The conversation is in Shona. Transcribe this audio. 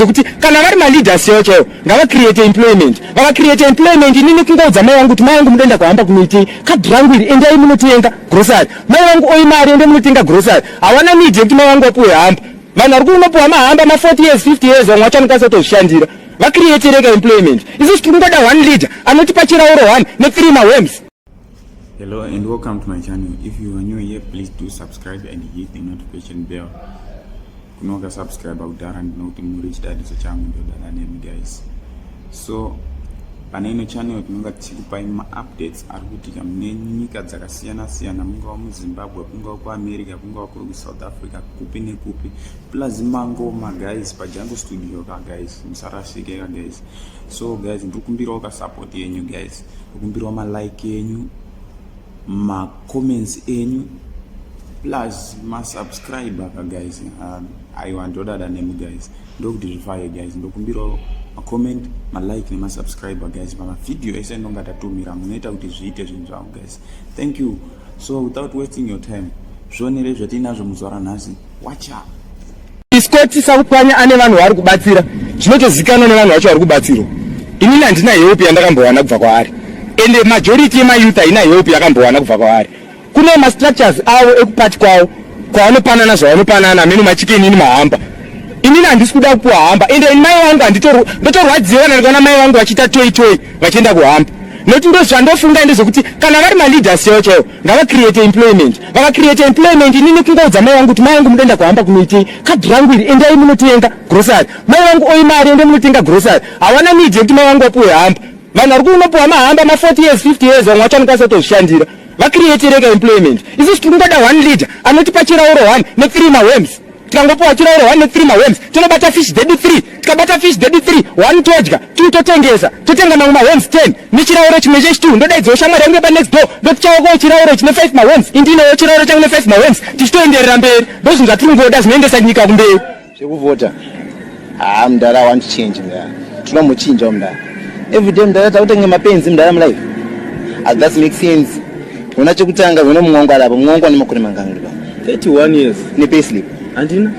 Kuti kana vari maleaders chaivo chaivo, ngavacreate employment. Vakacreate employment, inini kungoudza mai vangu kuti, "Mai vangu, munoenda kuhamba kunoitei? Kadhi rangu iri, endai munotenga grocery." Mai vangu oi mari, ende munotenga grocery. Hawana need yekuti mai vangu vapuwe hamper. Vanhu vari kunopuwa mahamper ma40 years, 50 years, vamwe vacho vanokwanisa kutozvishandira. Vacreatereka employment. Isusu tiri kungoda one leader anotipa chirauro 1 ne3 maworms. Hello and welcome to my channel. If you are new here, please do subscribe and hit the notification bell. Kunoka subscribe kudhara, ndinokuti muri chidadiso changu, ndodada nemi guys. So pane ino channel tinonga tichikupai maupdates ari kuitika mune nyika dzakasiyana siyana, mungava muZimbabwe, kungava kuAmerica, kungava kuri kuSouth Africa, kupi nekupi, plus mangoma guys paJango Studio ka guys, musarasike ka guys. So guys, ndiri kumbirawo kasupport yenyu guys, ndikumbirawo malike yenyu, macomments enyu, plus masubscribe ka guys. Aiwa, ndodada nemi guys, ndokuti zvifaye guys. Ndokumbirawo macomment, malike nemasubscribe guys pamavhidhiyo ese ndonga tatumira. Munoita kuti zviite zvinhu zvangu guys. Thank you. So without wasting your time, zvionere zvatinazvo muzuva ranhasi. Wacha. Scott Sakupwanya ane vanhu vaari kubatsira, zvinotozikanwa nevanhu vacho vari kubatsirwa. Inini handina help yandakambowana kubva kwaari, ende majority yemayouth haina help yakambowana kubva kwaari. Kune mastructures avo ekupati kwavo kwavanopanana zvavanopanana, amene machicken, ini mahamper. Inini handisi kuda kupuwa hamper, ende mai vangu ndotorwadziwa kana ndikaona mai vangu vachiita toi toi vachienda kuhamper, nokuti ndo zvandofunga ndezvekuti kana vari maleaders chaivo chaivo, ngavacreate employment. Vakacreate employment, inini kungoudza mai vangu kuti, "Mai vangu, munoenda kuhamper kunoitei? Kadhi rangu iri, endai munotenga grocery." Mai vangu oi mari, ende munotenga grocery. Hawana need yekuti mai vangu vapuwe hamper. Vanhu vari kunopuwa mahamper ma40 years, 50 years, vamwe vacho vanokwanisa kutozvishandira. Vacreatereka employment. Isusu tiri kungoda one leader anotipa chirauro 1 ne3 maworms. Tikangopiwa chirauro 1 ne3 maworms, tinobata fish dzedu 3. Tikabata fish dzedu 3, 1 todya, 2 totengesa, totenga mamwe maworms 10 nechirauro chimwe chechi2. Ndodaidzawo shamwari yangu yepanext door, ndotichaokawo chirauro chine 5 maworms, indinewo chirauro changu ne5 maworms, tichitoenderera mberi. Ndozvinhu zvatiri kungoda zvinoendesa nyika kumberi. Zvekuvhota, haa mudhara, want to change mudhara, tinomuchinja mudhara. Everyday mudhara takutenge mapenzi mudhara mulife. That make sense. Ona, chekutanga, uno mumwangu ari apa, mumwangu ane makore mangani uri pa? 31 years. Nepayslip? Handina.